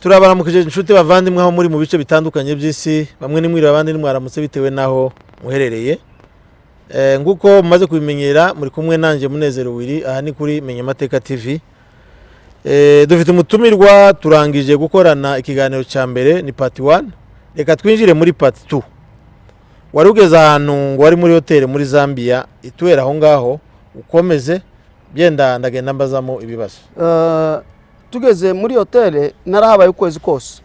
Turabaramukije inshuti bavandimwe aho muri mu bice bitandukanye by'isi. Bamwe ni mwiriwe, abandi ni mwaramutse, bitewe n'aho muherereye. Nguko mumaze kubimenyera, muri kumwe nanjye Munezero Wiri. Aha ni kuri Menya Amateka TV. Dufite umutumirwa. Turangije gukorana ikiganiro cya mbere, ni part 1. Reka twinjire muri part 2. Wari ugeze ahantu ngo wari muri hoteli muri Zambia, ituwera aho ngaho ukomeze byenda ndagenda mbazamo ibibazo. Tugeze muri hoteli, narahabaye ukwezi kose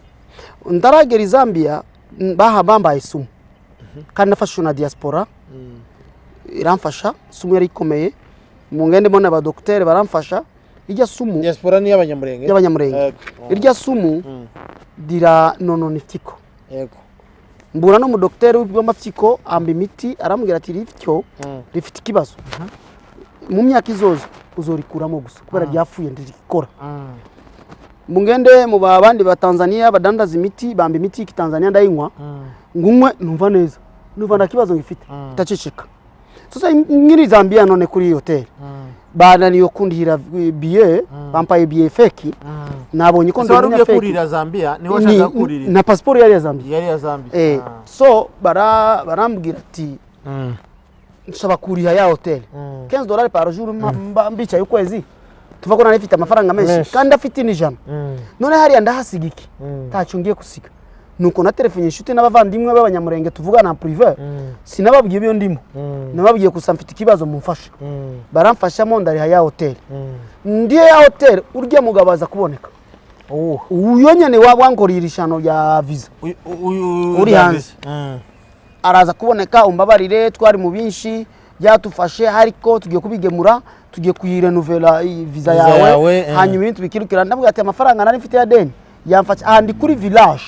ndaragera i Zambia. Baha bambaye isumu kandi nafashijwe na diaspora iramfasha. Sumu yari ikomeye, mu ngende mbona abadokiteri baramfasha. Irya sumu Diaspora ni iy'Abanyamurenge? Y'Abanyamurenge. Irya sumu riranonona ifyiko. Mbura n'umudokiteri w'amafyiko, amba imiti, arambwira ati rityo rifite ikibazo, mu myaka izoza uzorikuramo gusa kubera ryapfuye, ntirikora. Mungende mu bandi ba Tanzania badandaza imiti, bamba imiti y'ikitanzania, ndayinywa, ngunywe numva neza, numva nta kibazo ngifite, ndaceceka. Sasa nkiri Zambia none kuri iyi hoteli bananiwe kundihira billet, bampaye billet fake. Nabonye ko Ese wari ndi ugiye fake. Kurira Zambia niho washakaga kurira? Na pasiporo yari iya Zambia. Yari iya Zambia. So barambwira ati nsaba kuriha ya hoteli $15 par jour, mbicaye ukwezi, tuva ko nari mfite amafaranga menshi Menshi. kandi afite n'ijana. None hariya ndahasiga iki? Ntacyo ngiye gusiga. Nuko na telefone inshuti n'abavandimwe b'Abanyamurenge tuvugana en privé, sinababwiye ibyo ndimo, nababwiye gusa mfite ikibazo, mumfashe. Baramfashamo, ndariha ya hoteli. Ndiye ya hoteli, urya mugabo aza kuboneka, uyo nyene wankoreye irishano rya visa. Uyu Uri hanze. Araza kuboneka: "Umbabarire, twari mu binshi byatufashe, ariko tugiye kubigemura, tugiye kuyirenuvera iyi visa Visa yawe, yawe." Hanyuma ibintu bikirukira." Ndavuga ati amafaranga nari mfite ya deni yamfashe. Aha ndi kuri village,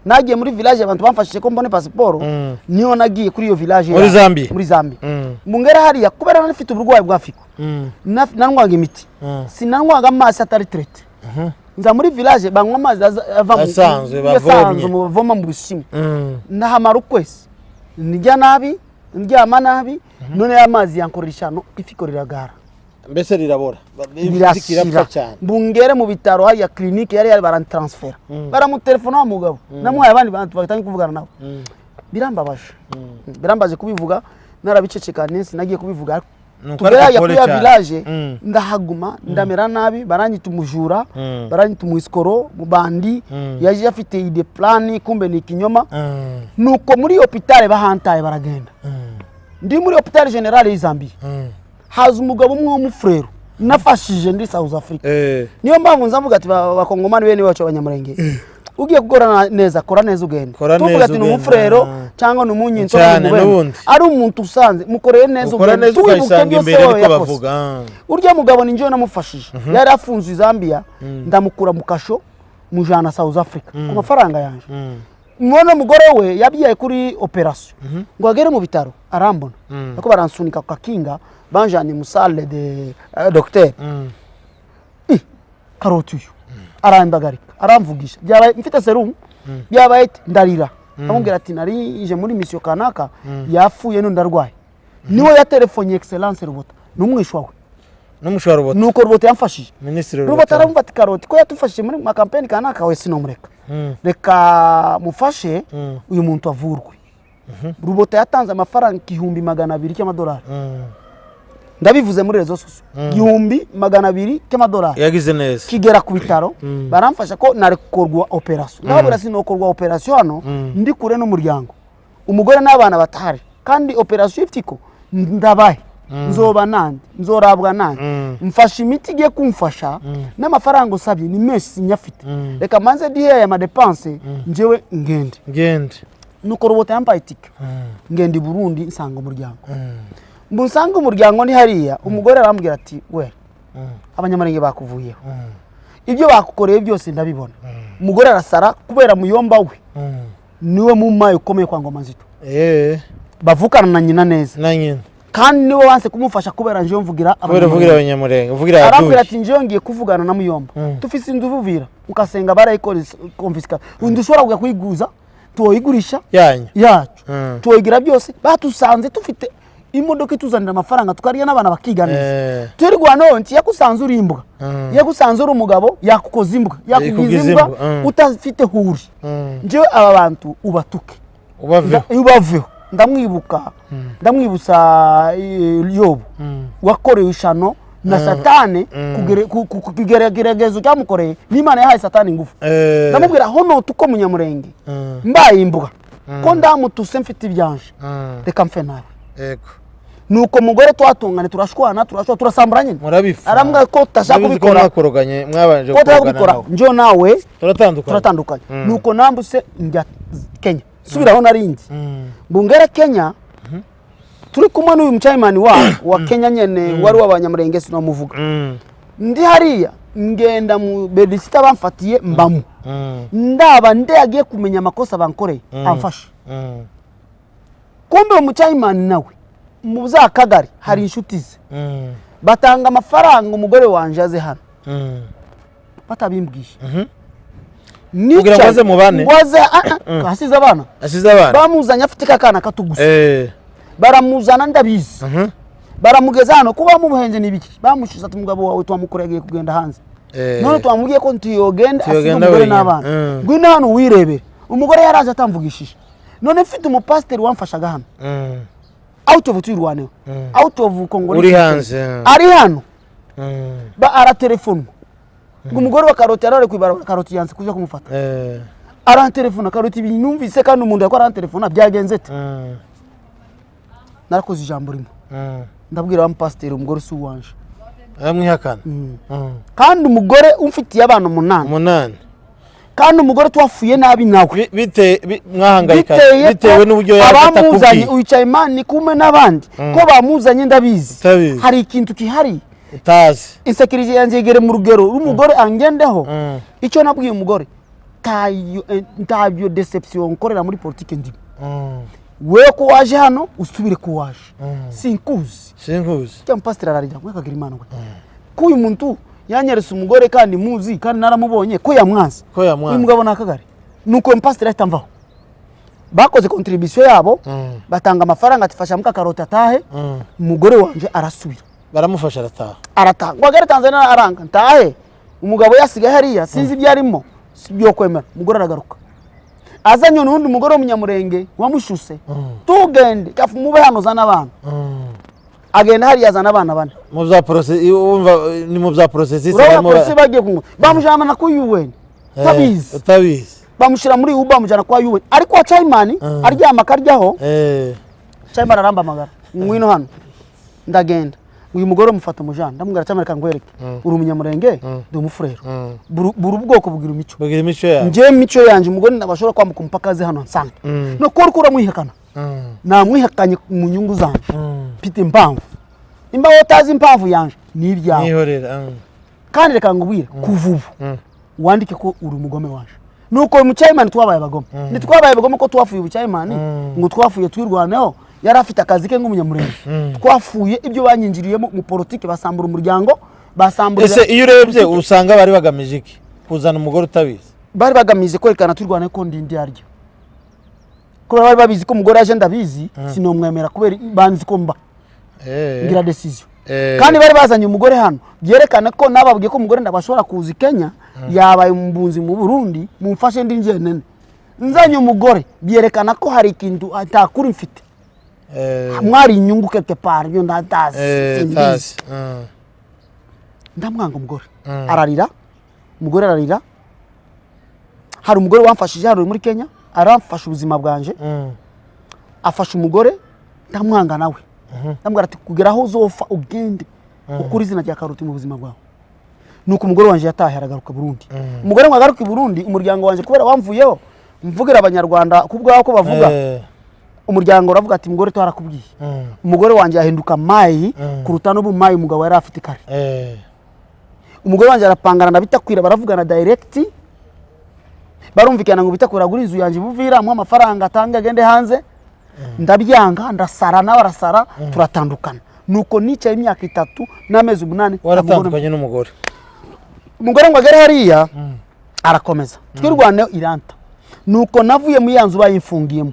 nagiye muri village, abantu bamfashije ko mbone pasiporo. Niyo nagiye kuri iyo village Muri Zambia? Muri Zambia. Mungera hariya, kubera nari mfite uburwayi bwa fiko, nanywaga imiti, sinanywaga amazi atari traité. Nza muri village banywa amazi ava Asanzwe, bavomye. asanzwe, bavoma mu bishimwe. Ndahamara ukwezi ndya nabi, ndyama nabi. None ya mazi yankorera ishano, ifiko riragara. Mbese rirabora? Rirashira. Kirapfa cyane. Mbungere mu bitaro hariya, clinique yari barantransfera, baramutelefona wa mugabo namuhaye abandi bantu batangiye kuvugana nawe. Birambabaje, birambaje kubivuga, narabicecekanye, sinagiye kubivuga. Nuko Tugera ariko hariya pole kuri ya cyane. village, ndahaguma, ndamera nabi, baranyita umujura, baranyita umuisikoro mubandi, yaje afite idée plan, kumbe ni ikinyoma. Nuko muri hôpital bahantaye, baragenda. Ndi muri hôpital général y'i Zambia, haza umugabo umwe w'umufurero nafashije ndi South Africa. Niyo mpamvu nza mvuga ati Bakongomani bene wacu Abanyamurenge, ugiye gukora neza, kora neza ugende. Kora Tuvuga neza ati ni ugende. umufurero cyangwa ni umunyinso Cyane, n'ubundi. ari umuntu usanze, mukoreye neza Ukora ugende. neza Tuwibuke ukayisanga byose imbere wowe niko yakoze. bavuga. Urya mugabo ni njyewe namufashije, yari afunzwe i Zambia, ndamukura mu kasho, mujana South Africa ku mafaranga yanjye. None umugore we yabyaye kuri operation, ngo agere mu bitaro arambona, ariko baransunika ku kakinga, banjanye mu salle de docteur. Karoti uyu arambagarika, aramvugisha, byabaye mfite serumu, byabaye ati ndarira, amubwira ati nari ije muri mission kanaka yapfuye none ndarwaye. Niwe yaterefonye Excellence Rubota, n'umwishwa we. N'umushwa Rubota. Nuko Rubota yamfashije. Minisitiri Rubota Rubota. aramubwira ati Karoti ko yatufashije muri makampeni kanaka, we sinomureka, reka mufashe uyu muntu avurwe. Rubota yatanze amafaranga 200,000 cy'amadolari. Ndabivuze muri réseaux sociaux, 200,000 cy'amadolari. Yagize neza. Kigera ku bitaro, baramfasha ko narekorwa operation. Ndababwira sinokorwa operation hano, ndi kure n'umuryango, umugore n'abana batahari, kandi operation ifitiko ndabahe, nzoba nande, nzorabwa nande? Mfasha imiti igiye kumfasha, n'amafaranga usabye ni menshi, sinyafite. Reka manze dihe aya ma dépenses, njyewe ngende. Ngende. Nuko Rubota yampaye itike, ngenda i Burundi, nsanga umuryango. Mbu nsanga umuryango ni hariya, umugore arambwira ati we, Abanyamurenge bakuvuyeho, ibyo bakukoreye byose ndabibona. Umugore arasara kubera muyomba we niwe mumayi ukomeye kwa Ngoma Nzito, bavukana na nyina neza. Na nyina. Kandi niwe wanse kumufasha kubera njewe mvugira Kubera uvugira Abanyamurenge, uvugira Arambwira aduyi. ati njewe ngiye kuvugana na muyomba, tufise inzu Buvira ukasenga barayikonfiska, ndushobora kujya kuyiguza, tuwoyigurisha yanyu yacu, tuwoyigira byose, batusanze tufite Imodoka ituzanira amafaranga, tukarya n'abana bakiga neza. Eh. Twirwaneho nti yagusanze uri imbwa, yagusanze uri umugabo, yakukoza imbwa, yakugiza Yakugiza imbwa, imbwa, utafite huri. Njyewe aba bantu ubatuke. Ubaveho. Ubaveho. Ndamwibuka, ndamwibutsa Yobu wakorewe ishano na Satani, ku kigeragezo cyamukoreye n'Imana yahaye Satani ingufu. Eh. Ndamubwira aho notuko Munyamurenge, mbaye imbwa ko ndamutuse mfite ibyanje, reka mfe nawe. Nuko mugore twatungane, turashwana, turashwana, turasambura nyine. Murabifa. Arambwira ko utashaka Murabizi ko kubikora. mwakoroganye, mwabanje Ko utashaka gukorogana kubikora. nawe. Njyewe nawe turatandukanye. Turatandukanye. Nuko nambuse njya Kenya, subiraho narindi. Mbungere Kenya turi kumwe n'uyu mucayimani wa Kenya nyene wari w'Abanyamurenge, sinamuvuga. Ndi hariya ngenda mu bedsitter bamfatiye mbamo. Ndaba nde agiye kumenya amakosa bankoreye amfashe. Kumbe umucayimani nawe mu za kagari hari inshuti ze, batanga amafaranga umugore wanje aze hano batabimbwiye. Kugira ngo aze mubane? Ngo aze, asize abana. Asize abana. Bamuzanye afite kakana kato gusa. Baramuzana ndabizi. Baramugeza hano, kuba mubuhenze ni ibiki, bamushize ati umugabo wawe twamukoreye agiye kugenda hanze. None twamubwiye ko ntiyogenda asize Ntiyogenda umugore wenyine. n'abana. Ngwino hano wirebere. Umugore yaraje atamvugishije. None mfite umupasiteri wamfashaga hano, out of Twirwaneho, out of Congo. Uri hanze. Ari hano, ba aratelefonwa ngo umugore wa Karoti yarare kwibarabara, Karoti yanze kuja kumufata. Arantelefona Karoti, ibintu numvise kandi umuntu yakora arantelefona, byagenze te? Narakoze ijambo rimwe. Ndabwira wa mupasiteri, umugore si uwanje. Aramwihakana. Kandi umugore umfitiye abana 8. 8. Kandi umugore twafuye nabi nawe. Mwahangayika Biteye bitewe ko n'uburyo yaje abamuzanye atakubwiye. wicaye imana kumwe n'abandi ko bamuzanye ndabizi. Utabizi. Hari ikintu kihari. Utazi. Insécurité yanjye yegere mu rugero rw'umugore angendeho. Icyo nabwiye umugore, ntabyo déception nkorera muri politike ndimo. Wewe ko waje hano, usubire ko waje, sinkuzi. Sinkuzi. Cyangwa pasiteri ararira ngo akagira Imana we, ko uyu muntu yanyeretse umugore kandi muzi kandi naramubonye ko yamwanze. Ko yamwanze. Uyu mugabo ni akagari. Nuko uyu mupasiteri ahita amvaho, bakoze contribution yabo, batanga amafaranga ati fasha muka Karoti atahe. Umugore wanje arasubira. Baramufasha arataha. Arataha ngo agere Tanzania aranga ntahe, umugabo yasigaye hariya, sinzi ibyo arimo, si byo kwemera. Umugore aragaruka azanye n'undi mugore w'Umunyamurenge wamushuse, tugende kafu mube hano zana abana. Agenda hariya azana abana bane. Mu bya procès, wumva ni mu bya processus. Urabona polisi bagiye kumwe bamujyana na ku UN utabizi. Utabizi. Bamushyira muri ubu, bamujyana kwa UN ariko wa Chayimani aryama akaryaho. Chayimani arambamagara, ngwino hano, ndagenda. Uyu mugore mufata umujana, ndamubwira, Chayimani, reka nkwereke, uri Umunyamurenge, ndi Umufurero. Buri ubwoko bugira imico. Bugira imico yawe. Njyewe imico yanjye, umugore ntabashobora kwambuka umupaka aze hano nsange no kuba uriko uramwihakana. Namwihakanye mu nyungu zanjye. Mfite impamvu. Nimba wowe utazi impamvu yanje, ni ibyawe. Nihorera. Kandi reka ngubwire, kuva ubu wandike ko uri umugome waje. Nuko mu Chayimani twabaye abagome. Ntitwabaye abagome ko twafuye ubuchayimani, ngo twafuye Twirwaneho, yari afite akazi ke nk'Umunyamurenge. Twafuye ibyo banyinjiriyemo mu politiki, basambura umuryango, basambura. Ese iyo urebye usanga bari bagamije iki kuzana umugore utabizi? Bari bagamije kwerekana Twirwaneho ko ndi arya, kubera bari babizi ko umugore yaje ndabizi, sinomwemera kubera banzi ko mba ngira décision. Kandi bari bazanye umugore hano byerekana ko nababwiye ko umugore ndabashobora kuza i Kenya, yabaye umubunzi mu Burundi, mumfashe ndi njyenene. Nzanye umugore byerekana ko hari ikintu atakuri mfite. Mwari inyungu quelque part, ibyo ndatazi, simbizi. Tazi. Ndamwanga umugore. Ararira, umugore ararira. Hari umugore wamfashije hano muri Kenya, aramfasha ubuzima bwanje. Afasha umugore, ndamwanga nawe, ndamubwira ati kugera aho uzopfa ugende ukure izina rya Karoti mu buzima bwawe. Nuko umugore wanje yatahe aragaruka Burundi. Umugore ngo agaruke i Burundi, umuryango wanje kubera wamvuyeho, mvugira Abanyarwanda ku bwawe ko bavuga, umuryango uravuga ati umugore twarakubwiye. Umugore wanjye yahinduka mayi kuruta n'ubu mayi umugabo yari afite kare. Umugore wanjye arapangana na Bitakwira, baravugana direct, barumvikana ngo Bitakwira agura inzu yanjye Buvira, amuha amafaranga atange agende hanze. Ndabyanga, ndasara, nawe arasara, turatandukana. Nuko nicaye imyaka 3 n'amezi 8. Waratandukanye n'umugore. Umugore ngo agere hariya arakomeza Twirwaneho iranta. Nuko navuye muri ya nzu bayimfungiyemo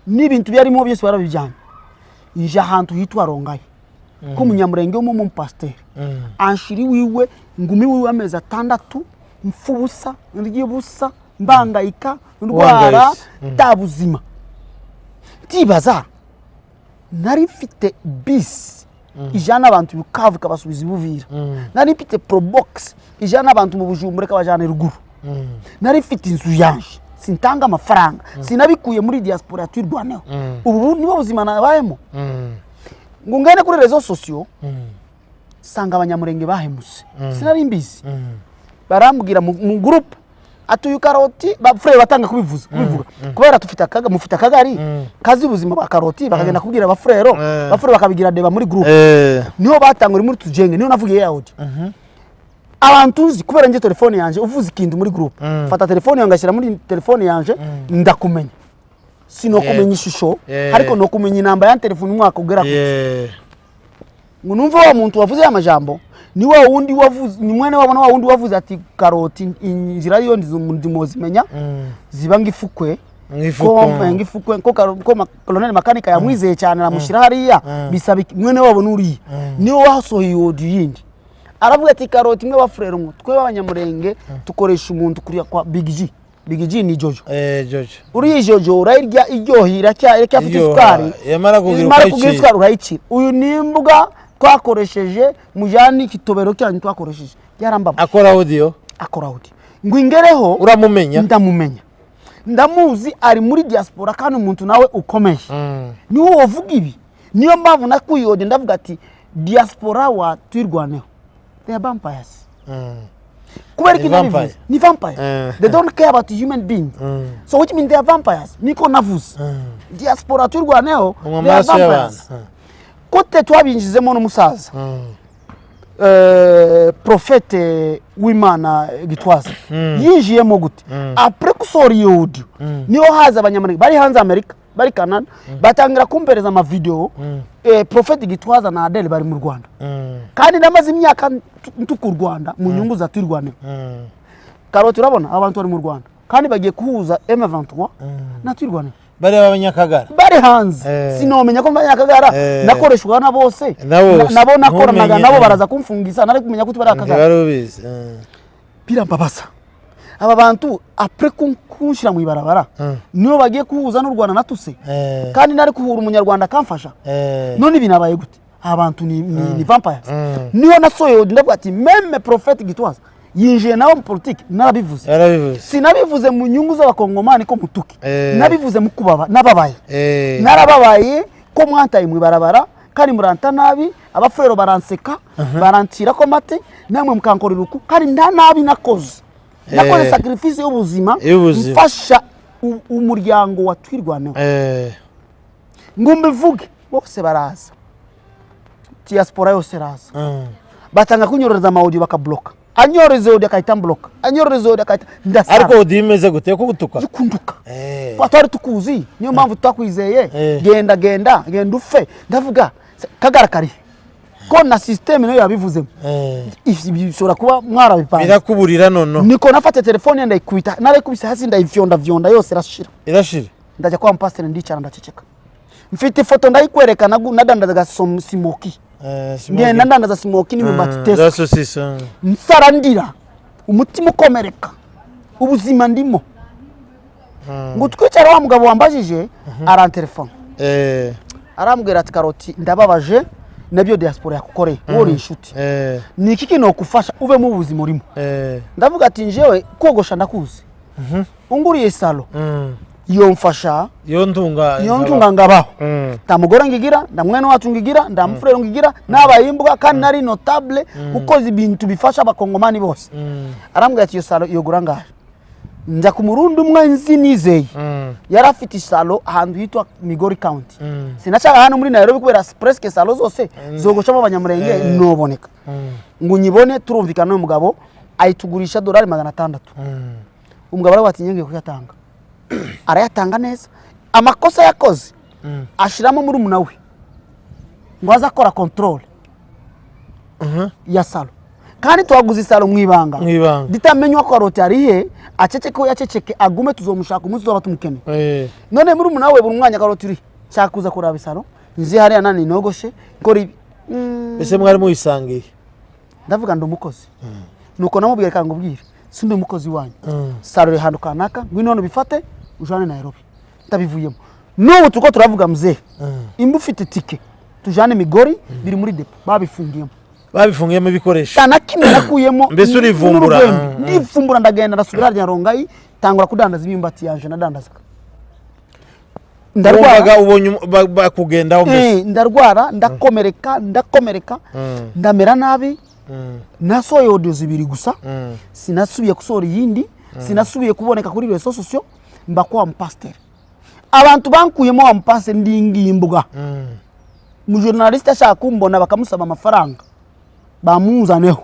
n'ibintu byarimo byose barabijyana. Nje ahantu hitwa Rongayi ko umunyamurenge w'umupasiteri anshira iwiwe, ngumi iwiwe amezi 6, mfa ubusa, ndya ubusa, mbangayika, ndwara. Wangayitse. Ta buzima. Ndibaza, nari mfite bisi ijana abantu i Bukavu ikabasubiza i Buvira, nari mfite Probox ijana abantu mu Bujumbura ikabajana i ruguru, nari mfite inzu yanje, sintanga amafaranga, sinabikuye muri diaspora Twirwaneho. Ubu nibo buzima nabayemo. Ngo ngende kuri réseaux sociaux, sanga abanyamurenge bahemutse, sinari mbizi. Barambwira mu groupe ati uyu Karoti, bafurere batanga kubivuga kubera tufite akaga, mufite akagari kazi ubuzima bwa Karoti, bakagenda kubwira abafurero, abafurero bakabigira deba muri groupe. Niho batanga uri muri tujenge, niho navugiye ya audio. Abantu nzi kubera nje telefone yanje, uvuze ikintu muri groupe, fata telefone yanjye ngashyira muri telefone yanje, ndakumenya. Sinokumenya ishusho, ariko nokumenya inamba ya telefone umwaka ugera ku ngo numve wa muntu wavuze ya majambo ni wa wundi wavuze, ni mwene wabo na wa wundi wavuze ati Karoti inzira yo ndimozimenya ziba ngifukwe. Mw'ifuko. Ko ngifukwe ko ko Colonel Makanika yamwizeye cyane aramushyira hariya, bisaba mwene wabo nuriya niwe wasohoye audio yindi, aravuga ati Karoti imwe bafurera ngo twe b'abanyamurenge tukoresha umuntu kuriya kwa Big G. Big G ni Jojo. Jojo. Uriya Jojo urayirya iryohera, iracyafite Iryoha. isukari. Yamara kugira Imara kugira ukayicira. isukari urayicira. Uyu ni imbwa twakoresheje, mujyane ikitobero cyanyu twakoresheje. Byarambabaje. Akora audio. Akora audio ngo ingereho. Uramumenya? Ndamumenya, ndamuzi, ari muri diaspora kandi umuntu nawe ukomeye. Niwe wavuga ibi. Niyo mpamvu nakuyode ndavuga ati diaspora wa Twirwaneho, they are vampires. Kubera Ni iki vampire. nabivuze? Ni vampire. They don't care about human beings, so which means they are vampires. Niko navuze, diaspora Twirwaneho, unywa they are amaraso y'abantu. vampires. Kote twabinjizemo n'umusaza profete w'Imana Gitwaza yinjiyemo gute? Après gusohora iyo audio, niho haza abanyamurenge bari hanze Amerika, bari Canada, batangira kumpereza amavideo. Profete Gitwaza na Adele bari mu Rwanda, kandi namaze imyaka ntuka u Rwanda mu nyungu za Twirwaneho. Karoti, urabona abantu bari mu Rwanda kandi bagiye kuhuza M23 na Twirwaneho. Bariya b'abanyakagara. Bari hanze. Sinomenya ko abanyakagara nakoreshwa na bose. Na bose. Nabo nakoranaga Ntumenye, nabo baraza kumfungisa, nari kumenya ko bari akagara. Ntibari ubizi. Birambabaza, aba bantu après kunshyira mu ibarabara, niyo bagiye kuhuza n'u Rwanda natuse, kandi nari kuhura umunyarwanda akamfasha. None ibi nabaye gute? Aba bantu ni vampires. Niyo nasohoye ndavuga ati même prophète Gitwaza yinjiye nawe mu politiki, narabivuze. Yarabivuze. Sinabivuze mu nyungu z'abakongomani ko mutuke, nabivuze mu kubaba nababaye. Narababaye ko mwantaye mu ibarabara kandi muranta nabi, abafurero baranseka, barancira ko mate, namwe mukankorera uku kandi nta nabi nakoze. Nakoze sacrifice y'ubuzima, Y'ubuzima. mfasha umuryango wa Twirwaneho. Ngo mbivuge, bose baraza, diaspora yose iraza, batanga kunyororeza ama audio, bakabloka, anyoreza audio akahita ambloka, anyoreza audio akahita, ndasara. Ariko audio imeze gute? Yo kugutuka? Kunduka. Kwa twari tukuzi, niyo mpamvu tutakwizeye. Genda, genda, genda ufe. Ndavuga kagara kari ko na système nayo yabivuzemo. Ibi bishobora kuba mwarabipanze. Birakuburira noneho. Niko nafata telefone ndayikubita, narayikubise hasi, ndayifyonda vyonda yose irashira. Irashira. Ndajya kwa mupasiteri, ndicara, ndaceceka. Mfite ifoto ndayikwereka, nadandazaga smokie. Ngenda ndandaza smokie n'imyumbati test. Za sosisi. Nsara, ndira, umutima ukomereka, ubuzima ndimo. Ngo twicare, wa mugabo wambajije arantelefona, arambwira ati Karoti, ndababaje nabyo diaspora yakukoreye, wowe uri inshuti. Ni iki kinokufasha ube mu buzima urimo? Ndavuga ati njewe kogosha ndakuzi, unguriye salon yomfasha. Yo ntunga. Iyo ntunga ngabaho. Nta mugore ngigira, nda mwene wacu ngigira, nda mufurero ngigira, nabaye imbwa kandi nari notable ukoze ibintu bifasha abakongomani bose. Arambwira ati iyo salon yogura ngahe? Nza ku murundi umwe nzi nizeye, yari afite i salon ahantu hitwa Migori County. Sinashaka hano muri Nairobi kubera presque salon zose zogoshamo abanyamurenge, noboneka. Ngo nyibone, turumvikana n'uyu mugabo, ayitugurisha dolari 600. Umugabo aravuga ati ngiye kuyatanga, arayatanga neza. Amakosa yakoze, ashiramo murumuna we ngo aze akora contrôle ya salon, kandi twaguze i salon mu ibanga. Mu ibanga. Ditamenywa ko Karoti ari he, aceceke ko yaceceke, agume, tuzomushaka umunsi tuzaba tumukeneye. None murumuna we buri mwanya, Karoti uri, nshaka kuza kuraba i salon, Nzi hariya nani nogoshe nkora ibi. Mbese mwari muyisangiye? Ndavuga ndi umukozi. Nuko namubwira, reka ngubwire, sindi umukozi wanyu. Sarure ahantu kanaka, ngwino hano bifate ujane Nairobi. Ndabivuyemo. N'ubu turiko turavuga, mzee, imba ufite tike tujane Migori, biri muri dépôt, babifungiyemo. Babifungiyemo ibikoresho. Nta na kimwe nakuyemo. Mbese urivumbura? N'urugwembe. Ndivumbura, ndagenda, ndasubira harya Rongayi, tangura kudandaza imyumbati yanje nadandazaga. Ndarwara. Wumvaga ubonye bakugendaho mbese. Ndarwara, ndakomereka, ndakomereka, ndamera nabi. Nasohoye audio zibiri gusa. Sinasubiye gusohora iyindi, sinasubiye kuboneka kuri réseaux sociaux. Mba kwa mupasiteri, abantu bankuyemo wa mupasiteri, ndingimbwa. Umujournaliste ashaka kumbona bakamusaba amafaranga bamuzaneho.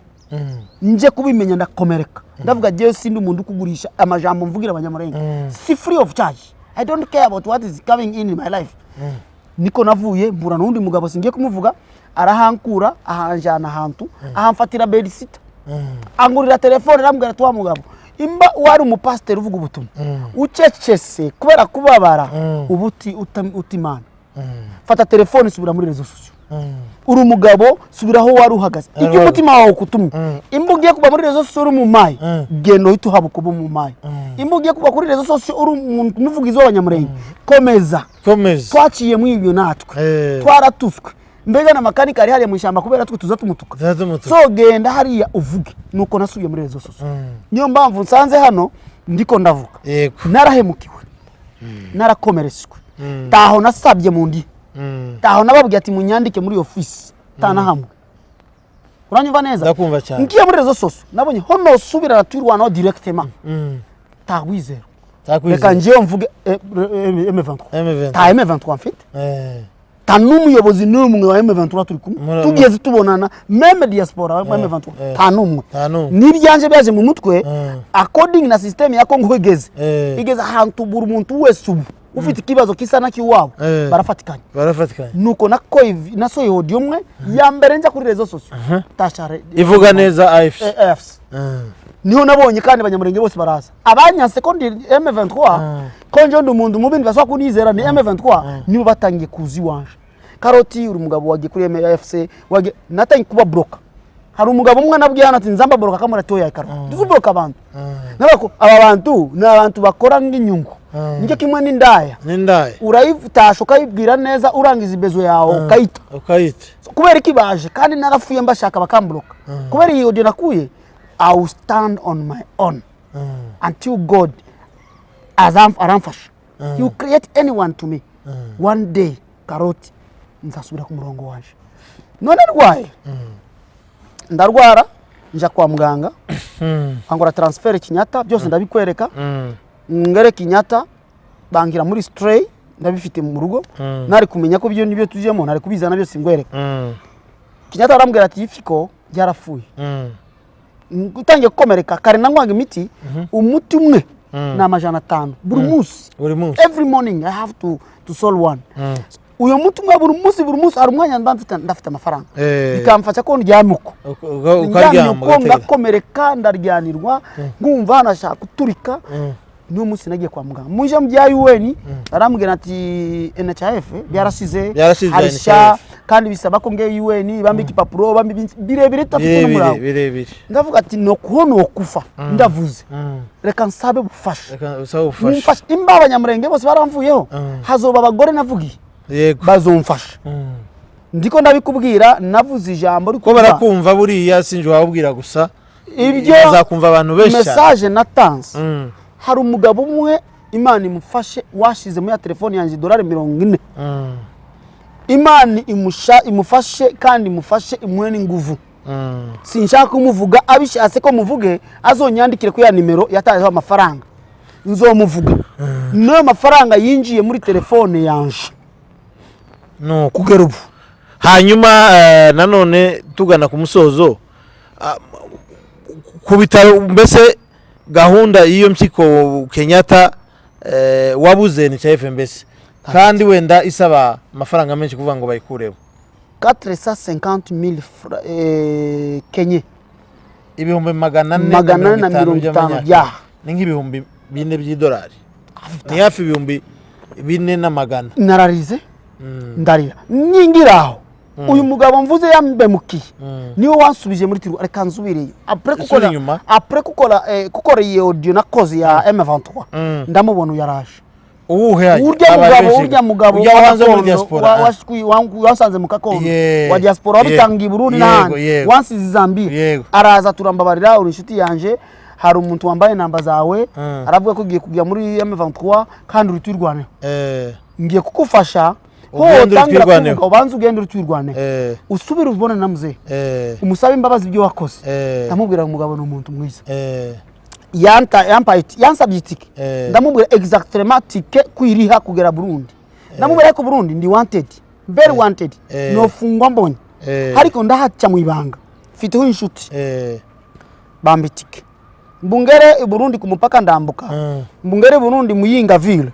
Nje kubimenya ndakomereka, ndavuga jewe sindi umuntu ukugurisha amajambo mvugira Abanyamurenge, si free of charge. I don't care about what is coming in my life. Niko navuye, mpura n'undi mugabo, singiye kumuvuga, arahankura, ahanjana ahantu, ahamfatira bedsitter, angurira telefone. Arambwira ati: "Wa mugabo, imba wari umupasiteri uvuga ubutumwa ucecese kubera kubabara, ubu uti Imana, fata telefone, subira muri réseaux sociaux. Uri umugabo, subira aho wari uhagaze, ibyo umutima wawe ukutumye. Imba ugiye kuba muri réseaux sociaux uri mu mayi, genda uhite uhabuka uba mu mayi. Imba ugiye kuba kuri réseaux sociaux uri umuntu umuvugizi w'Abanyamurenge, komeza." Komeza. Twaciye muri ibyo natwe. Twaratuswe mbega na makanika ari hariya mu ishyamba kubera twe tuza tumutuka. Tuza tumutuka. So genda hariya uvuge. Nuko nasubiye muri réseaux sociaux, niyo mpamvu nsanze hano ndiko ndavuga. Narahemukiwe, narakomeretswe, taho nasabye mu ndi, taho nababwiye ati munyandike muri ofisi, tana hamwe. Uranyumva neza? Ndakumva cyane. Ngiye muri réseaux sociaux, nabonye ho nosubira twirwanaho directement, takwizera. Takwizera. Reka njewe mvuge M23. M23. Ta M23 mfite, ta n'umuyobozi n'umwe wa M23 turi kumwe tugeze tubonana, même diaspora wa M23, ta n'umwe. Ta n'umwe. N'ibyanje byaje mu mutwe according na system ya Kongo igeze igeze ahantu buri muntu wese ubu ufite ikibazo kisa n'ikiwabo barafatikanya. Barafatikanya. Nuko nasohoye audio umwe ya mbere njya kuri réseaux sociaux tashare. Ivuga neza AFC. AFC. Niho nabonye kandi Abanyamurenge bose baraza abanyanse ko ndi M23, ko nje ndi umuntu mubi, ntibashobora kunizera ni M23. Nibo batangiye kuza iwanje: "Karoti, uri umugabo wagiye kuri AFC, wagiye." Natangiye kuba bloka. Hari umugabo umwe nabwiye hano ati nzamba bloka, kamara ati: "Oya Karoti, tuzi abantu." Nabako aba bantu ni abantu bakora nk'inyungu, nicyo kimwe n'indaya. N'indaya. Urayitasha, ukayibwira neza, urangiza ibezo yawe ukayita. Ukayita. Kubera iki baje kandi narafuye mbashaka bakambloka? Kubera iyi audio nakuye, I will stand on my own until God aramfasha. He will create anyone to me one day. Karoti, nzasubira ku murongo waje. None ndwaye, ndarwara, nja kwa muganga, angora transfert Kenyatta, byose ndabikwereka. Ngere Kenyatta, bangira muri stray, ndabifite mu rugo. Nari kumenya ko ibyo nibyo tujemo, nari kubizana byose ngwereka. Kenyatta arambwira ati: "Ifiko ryarapfuye." Utangiye gukomereka kare, nanywaga imiti, umuti umwe ni 500 buri munsi. Buri munsi. Every morning I have to solve one. Uyu muti umwe buri munsi, buri munsi. Hari umwanya mba mfite, ndafite amafaranga, bikamfasha ko ndyamye uko. Ukaryama. Ndyamye uko, ugategereza. Ngakomereka, ndaryanirwa, nkumva hano ashaka guturika. Niwo munsi nagiye kwa muganga, muje mu bya UN, arambwira ati NHIF byarashize. Byarashize. Hari NHIF. SHA, kandi bisaba ko nge UN bambi igipapuro, bambi birebire tutafite birebire n'umurava. Birebire. Ndavuga ati no nokufa ndavuze, reka nsabe ubufasha. Reka usabe ubufasha. Mumfashe. Imba Abanyamurenge bose baramvuyeho, hazoba abagore navugiye bazomfasha. Ndiko ndabikubwira, navuze ijambo ko rikuvuga barakumva buriya, sinjye wababwira gusa, ibyo bazakumva abantu benshi cyane. Message natanze, hari umugabo umwe, Imana imufashe, washize muri ya telefone yanjye idolari 40. Imana imufashe kandi imufashe, imuhe n'inguvu. Sinshaka kumuvuga, abishatse ko muvuge azonyandikire kuri ya nimero yatanzeho amafaranga, nzomuvuga. N'ayo mafaranga yinjiye muri telefone yanje Nuko kugera ubu. Hanyuma nanone tugana ku musozo, ku bitaro mbese gahunda y'iyo mpyiko Kenyatta, wabuze NHIF mbese, kandi wenda isaba amafaranga menshi kuvuga ngo bayikureho. 450 000 kenye. 400,000 450 by'amanyakenya. Ni nk'4,000 by'idolari, ni hafi 4,100. Nararize. Ndarira nyingiraho. Uyu mugabo mvuze yambemukiye, niwe wansubije muri tiru. Reka nsubireyo après. Usubire Gukora inyuma. Après gukora gukora iyi audio nakoze ya M23, ndamubona uyu yaraje. Uwuhe hajya? Urya Abaye mugabo, benshi. urya mugabo Urya wo hanze muri wa gakondo, diaspora. Wasanze mu kakondo wa diaspora, wabitangiye i Burundi n'ahandi, wansize Zambia. Araza turambabarira, uri inshuti yanje, hari umuntu wambaye namba zawe, aravuga ko ugiye kujya muri M23 kandi uri Twirwaneho, ngiye kugufasha ko Ugende uri wotangira Twirwaneho. kuvuga, ubanze ugende uri Twirwaneho, usubire ubone na muzehe, umusabe imbabazi ibyo wakoze. Ndamubwira ngo umugabo ni umuntu mwiza. Yansabye itike, ndamubwira exactement tike kwiriha kugera Burundi. Ndamubwira ko Burundi ndi wanted, very wanted, nofungwa mbonye, ariko ndahaca mu ibanga, mfiteho inshuti. Bamba itike, mbungere i Burundi ku mupaka, ndambuka, mbungere Burundi Muyinga ville,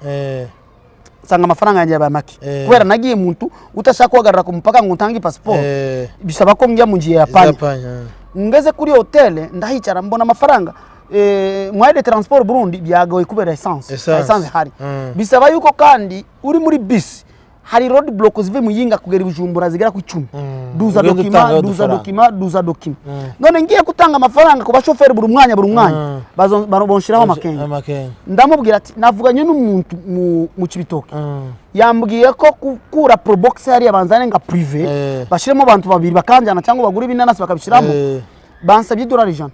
nsanga amafaranga yanjye yabaye make, kubera nagiye muntu utashaka guhagarara ku mupaka ngo utange passport, bisaba ko njya mu ngiye ya panya. Zapanya. Ngeze kuri hotel ndahicara, mbona amafaranga moyen de transport Burundi byagoye kubera essence. Essence. Essence hari, bisaba yuko kandi uri muri bisi, hari road block zive Muyinga kugera i Bujumbura zigera ku 10. Duza Ugenda document, utangaho duza udufaranga. document, duza document. None ngiye gutanga amafaranga ku bashoferi buri mwanya, buri mwanya, bonshiraho amakenga. Amakenga. Ndamubwira ati navuganye n'umuntu mu Cibitoke, yambwiye ko gukura probox hariya banzane nka privé, bashyiremo abantu babiri bakanjyana, cyangwa bagure ibinanasi bakabishyiramo. Bansabye idolari 100,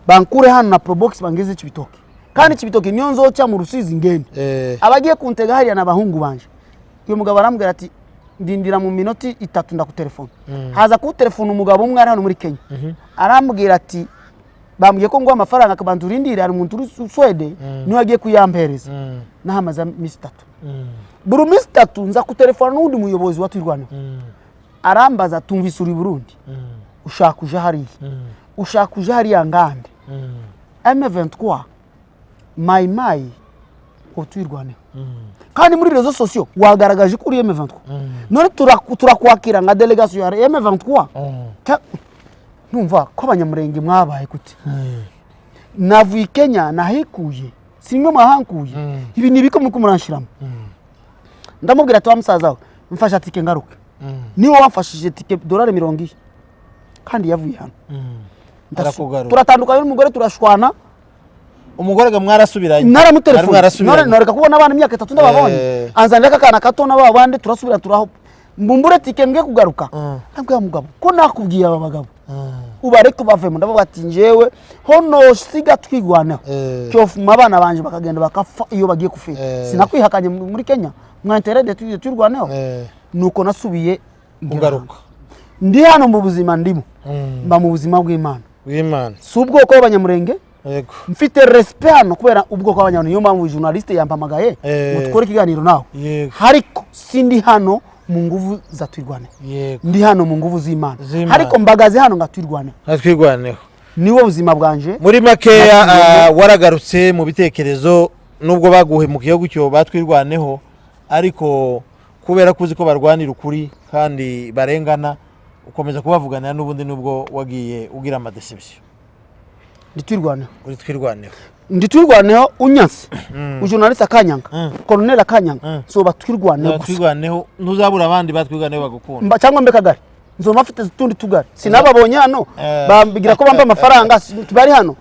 bankure hano na probox bangeze Cibitoke, kandi Cibitoke niyo nzoca mu Rusizi ngende. Abagiye kuntega hariya ni abahungu banje. Uyu mugabo arambwira ati ndindira mu minoti 3 ndakutelefona. Haza kuwutelefona umugabo umwe ari hano muri Kenya, arambwira ati bambwiye ko nguha amafaranga, akabanza urindire, hari umuntu uri Swede niwe agiye kuyampereza. Nahamaze iminsi 3. Buri minsi 3 nza kutelefona n'uwundi muyobozi wa Twirwaneho, arambaza tumvise uri Burundi, ushaka uje hariya, ushaka uje hariya ngande M23 Mai Mai ngo Twirwaneho, kandi muri réseaux sociaux wagaragaje ko uri M23, none turakwakira nka délégation ya M23. Numva ko Abanyamurenge mwabaye gute? Navuye i Kenya, nahikuye, simwe mwahankuye. Ibi ni ibiko muriko muranshiramo. Ndamubwira ati wa musaza we, mfasha tike ngaruke. Niwe wamfashije tike, dolari 40, kandi yavuye hano. Arakugarura. Turatandukanye n'umugore, turashwana. Umugore ga mwarasubiranye? Mwari Naramutelefone. mwarasubiranye? None noreka kubona abana imyaka 3 ndababonye? Anzanira akana kato n'aba bandi, turasubira, turaho mbumbure tike mbwe kugaruka. Ndabwira mugabo ko nakubwiye aba bagabo ubareke bavemo. Ndavuga ati njyewe hono siga Twirwaneho, cyofuma abana banje bakagenda bakapfa iyo bagiye kufira. Sinakwihakanye muri Kenya mwa intérêt de Twirwaneho. Nuko nasubiye ngera Kugaruka. hano. Ndi hano mu buzima ndimo, mba mu buzima bw'Imana. W'Imana. Si ubwoko bw'Abanyamurenge. Mfite respect hano kubera ubwoko bw'Abanyamurenge, niyo mpamvu journaliste yampamagaye ngo dukore ikiganiro nawe. Ariko sindi hano mu nguvu za Twirwaneho, ndi hano mu nguvu z'Imana. Z'Imana. Ariko mbagaze hano nga Twirwaneho. Nka Twirwaneho. Niwo buzima bwanje. Muri makeya, Nakwirwaneho. Waragarutse mu bitekerezo nubwo baguhemukiye gutyo batwirwaneho, ariko kubera ko uzi ko barwanira ukuri kandi barengana, ukomeza kubavuganira n'ubundi nubwo wagiye ugira amadéceptions. Ndi Twirwaneho. Uri Twirwaneho. Ndi Twirwaneho. Unyanse, ujournaliste akanyanga, colonel akanyanga, soba Twirwaneho gusa. Twirwaneho, ntuzabura abandi batwirwaneho bagukunda. Cyangwa mbe kagari, nzoma mfite utundi tugari sinababonye hano, bambwira ko bampa amafaranga, bari hano,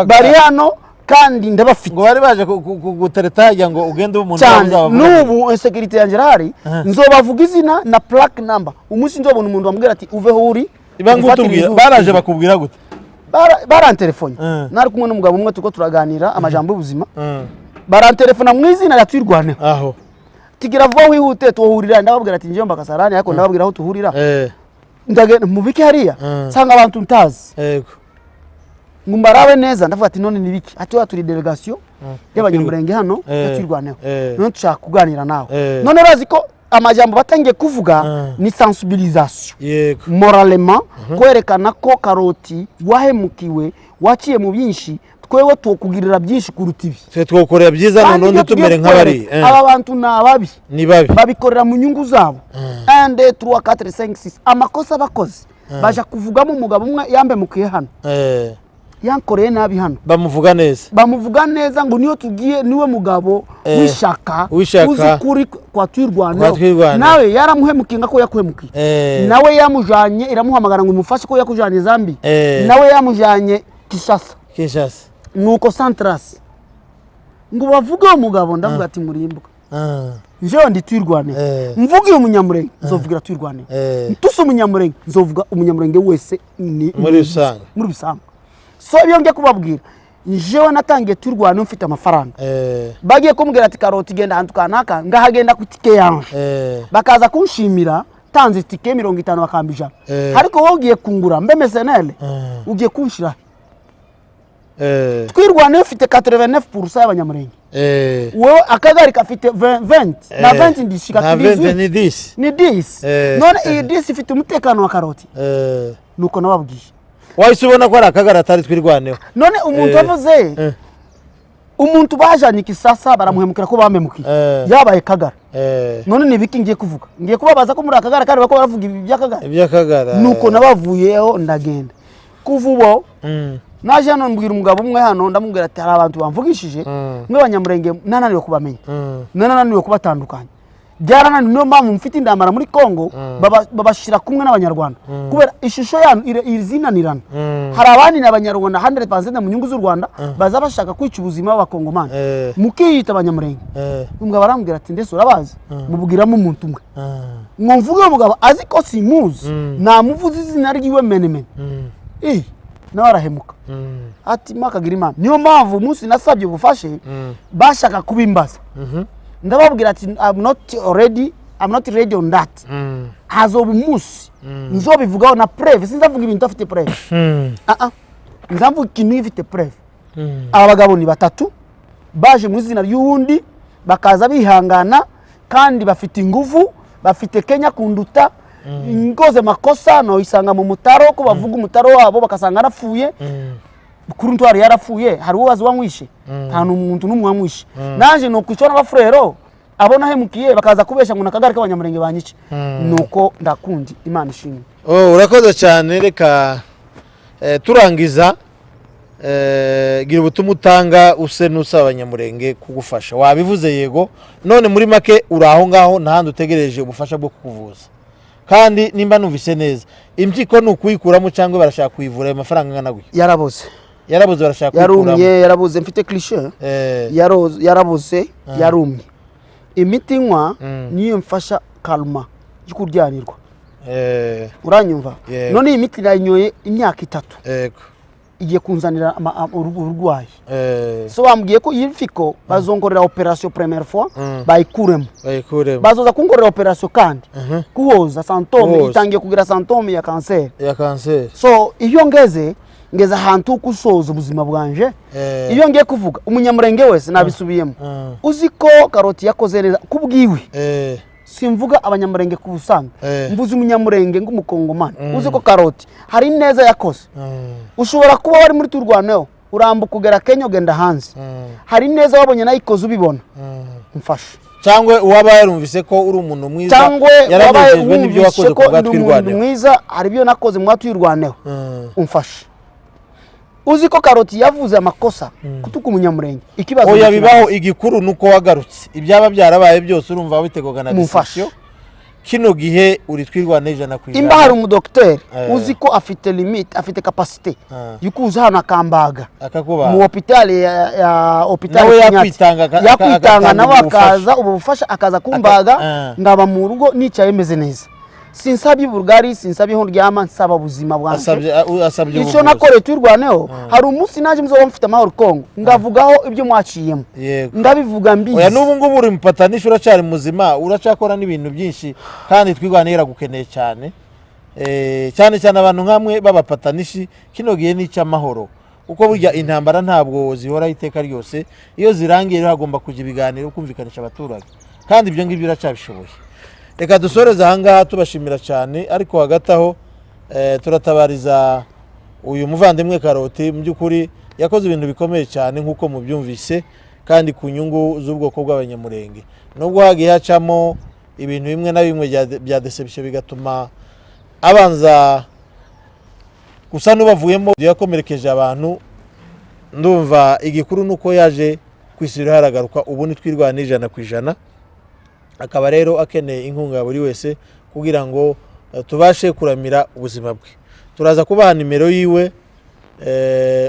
bari hano kandi ndabafite. Ngo bari baje gutereta hajya ngo ugende ube umuntu Cyane. uzabavuga. N'ubu insécurité yanjye irahari, nzobavuga izina na plaque number umunsi nzobona umuntu wambwira ati uveho uri Iba ufatire ngutubwira inzu. Baraje bakubwira gute? Barantelefone. Nari kumwe n'umugabo umwe, turiko turaganira amajambo y'ubuzima, barantelefona mu izina rya Twirwaneho, Aho tigira vuba wihute tuhurira. Ndababwira ati njyewe mbakasarani, ariko ndababwira aho tuhurira. Ndagenda mubiki hariya, nsanga abantu ntazi, ngo mbarabe neza. Ndavuga ati none ni biki? Ati wa turi délégation y'Abanyamurenge hano ya Twirwaneho, none dushaka kuganira nawe. None urazi ko amajambo batangiye kuvuga ni sensibilisation, moralement kwerekana ko Karoti wahemukiwe, waciye mu byinshi, twewe tukugirira byinshi kuruta ibi. Twe twokorera byiza Kandi noneho ibyo tugiye ntitumere nk'abari kukwereka, aba bantu ni ababi, Ni babi. babikorera mu nyungu zabo. 1 2 3 4 5 6, amakosa bakoze baja kuvugamo umugabo umwe yambemukiye hano. Yankoreye nabi hano. Bamuvuga neza. Bamuvuga neza ngo niyo tugiye, niwe mugabo w'ishaka, w'ishaka. uzi kuri kwa Twirwaneho. Kwa Twirwaneho. Nawe yaramuhemukiye nga ko yakuhemukiye. Nawe yamujanye, iramuhamagara ngo imufashe ko yakujanye Zambi. Nawe yamujanye Kinshasa. Kinshasa. Nuko Santras ngo bavuge uwo mugabo, ndavuga ati murimbwa. Njewe ndi Twirwaneho. Mvuge uyu Munyamurenge, nzovugira Twirwaneho. Ntuse Umunyamurenge, nzovuga Umunyamurenge wese ni Muri rusange. Muri rusange. So iyo ngiye kubabwira, njewe natangiye Twirwaneho mfite amafaranga. Bagiye kumbwira ati Karoti, genda ahantu kanaka, ngahagenda ku tike yanje. Bakaza kunshimira tanze itike 50, bakamba 100. Ariko wowe ugiye kungura mbe mercenaire? Ugiye kunshira? Twirwaneho ufite 89% y'Abanyamurenge. Wowe akagari gafite 20 na 20 ndishika. Nta 20, ni 10. Ni 10. None iyi 10 ifite umutekano wa Karoti? Nuko nababwiye. Wahise ubona ko ari Akagari, atari Twirwaneho. None umuntu avuze umuntu bajanye Kisasa baramuhemukira ko bamemukiye, yabaye Kagara. None ni ibiki ngiye kuvuga? Ngiye kubabaza ko muri Akagara kandi bako baravuga ibi by'Akagara? Iby'Akagara. Nuko nabavuyeho ndagenda. Kuva ubo naje hano, mbwira umugabo umwe hano, ndamubwira ati hari abantu bamvugishije mwe Banyamurenge, nananiwe kubamenya, nananiwe kubatandukanya, byarananiwe. Niyo mpamvu mfite indambara muri Congo, babashyira kumwe n'Abanyarwanda kubera ishusho yanyu izinanirana. Hari abandi ni Abanyarwanda 100% mu nyungu z'u Rwanda, baza bashaka kwica ubuzima bw'Abakongomani, mukiyita Abanyamurenge. Umugabo arambwira ati ndetse urabazi, mubwiramo umuntu umwe. Ngo mvuge uwo mugabo azi ko simuzi, namuvuze izina ryiwe menemene. Nawe arahemuka. Ati mwakagira Imana. Niyo mpamvu umunsi nasabye ubufashe, bashaka kubimbaza, ndababwira ati I'm not ready, I'm not ready on that. Hazoba umunsi nzobivugaho na preuve. Sinzavuga ibintu afite preuve. Ah ah, nzavuga ikintu ifite preuve. Aba bagabo ni batatu baje mu izina ry'uwundi, bakaza bihangana kandi bafite ingufu, bafite Kenya kunduta. Ngoze makosa noyisanga mu mutaro, ko bavuga umutaro wabo bakasanga narapfuye. Kuri ntwari yarapfuye, hari uwo wazi wamwishe? Nta n'umuntu n'umwe wamwishe. Naje nukwicwa n'abafurero abo nahemukiye, bakaza kubesha ngo nakagari k'Abanyamurenge banyice. Nuko ndakundi, Imana ishimwe. Oh, urakoze cyane. Reka turangiza, gira ubutumwa utanga use n'usaba Abanyamurenge kugufasha. Wabivuze, yego. None muri make uri aho ngaho, nta handi utegereje ubufasha bwo kukuvuza. Kandi nimba numvise neza, impyiko ni ukuyikuramo cyangwa barashaka kuyivura? Ayo mafaranga angana gutya? Yarabuze. Yarabuze, barashaka kuyikuramo. Yarumye, yarabuze. Mfite cliche. Yarabuze, yarumye. Imiti nywa niyo mfasha kalma yo kuryanirwa. Uranyumva? Yego. None iyi miti nayinyoye imyaka 3, igiye kunzanira uburwayi. So bambwiye ko iyi mfiko bazonkorera opération première fois, bayikuremo. Bayikuremo. Bazoza kunkorera opération kandi kuhoza symptôme. Kuhoza. Itangiye kugira symptôme ya kanseri. Ya kanseri. So iyo ngeze ahantu ho gusoza ubuzima bwanje, iyo ngiye kuvuga Umunyamurenge wese, nabisubiyemo, uzi ko Karoti yakoze neza kubwiwe. Simvuga Abanyamurenge ku busanzwe, mvuze Umunyamurenge nk'Umukongomani uzi ko Karoti hari neza yakoze. Ushobora kuba wari muri Turwaneho, urambuka ugera Kenya, ugenda hanze, hari neza wabonye nayikoze ubibona, mfashe. Cyangwa uwaba yarumvise ko uri umuntu mwiza, Cyangwa wabaye yaranejejwe n'ibyo wumvise wakoze ko ku bwa ndi umuntu Twirwaneho. mwiza, hari ibyo nakoze mu Twirwaneho, umfashe. Uzi ko Karoti yavuze amakosa kutuka Umunyamurenge, ikibazo Oya, ni bibaho. Igikuru ni uko wagarutse. Ibyaba byarabaye byose, urumva bitegwaga na Mumfashe. déception. Kino gihe uri Twirwane 100%. Imba hari umudokiteri uzi ko afite limite, afite capacité yo kuza hano akambaga Akakubaga. mu hôpital ya hôpital Nawe Kinyatsi. yakwitanga Yakwitanga agatanga nawe ubufasha. akaza, ubu bufasha, akaza kumbaga, ngaba mu rugo nicaye meze neza. Sinsabye uburugari, sinsabye aho ndyama, nsaba ubuzima bwanjye. Asabye Icyo ubuvuzi. nakoreye Twirwaneho, hari umunsi naje muzoba mfite amahoro Kongo, ngavugaho ibyo mwaciyemo. Ndabivuga mbizi. Oya, n'ubu ngubu uri mupatanisha, uracyari muzima, uracyakora n'ibintu byinshi, kandi Twirwaneho iragukeneye cyane. Cyane cyane abantu nkamwe b'abapatanishi. Kino gihe ni icy'amahoro, kuko burya intambara ntabwo zihoraho iteka ryose. Iyo zirangiye rero hagomba kujya ibiganiro, kumvikanisha abaturage, kandi ibyo ngibyo uracyabishoboye. Reka dusoreze ahangaha tubashimira cyane, ariko hagati aho turatabariza uyu muvandimwe Karoti. Mu by'ukuri yakoze ibintu bikomeye cyane nk'uko mubyumvise, kandi ku nyungu z'ubwoko bw'Abanyamurenge, nubwo hagiye hacamo ibintu bimwe na bimwe bya déception, bigatuma abanza gusa n'ubavuyemo, yakomerekeje abantu. Ndumva igikuru ni uko yaje kwisubiraho, aragaruka, ubu nitwirwana 100%. Akaba rero akeneye inkunga ya buri wese kugira ngo tubashe kuramira ubuzima bwe. Turaza kubaha nimero yiwe.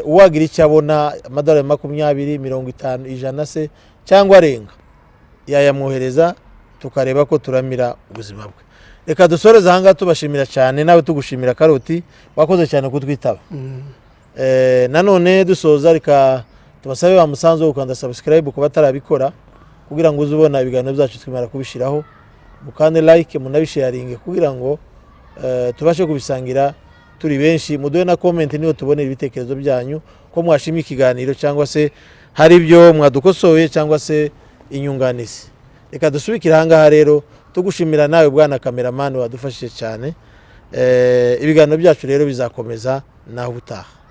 Uwagira icyo abona, amadolari 20, 50, 100 se cyangwa arenga, yayamwohereza tukareba ko turamira ubuzima bwe. Reka dusoreze ahangaha tubashimira cyane, nawe tugushimira Karoti, wakoze cyane kutwitaba. Nanone dusoza, reka tubasabe wa musanzu wo gukanda subscribe ku batarabikora, kugira ngo uze ubona ibiganiro byacu twimara kubishyiraho. Mukande like, munabisharinge kugira ngo tubashe kubisangira turi benshi. Muduhe na comment niyo tubonera ibitekerezo byanyu, ko mwashimye ikiganiro cyangwa se hari ibyo mwadukosoye cyangwa se inyunganizi. Reka dusubikire ahangaha rero, tugushimira nawe bwana cameraman wadufashije cyane. Ibiganiro byacu rero bizakomeza naho ubutaha.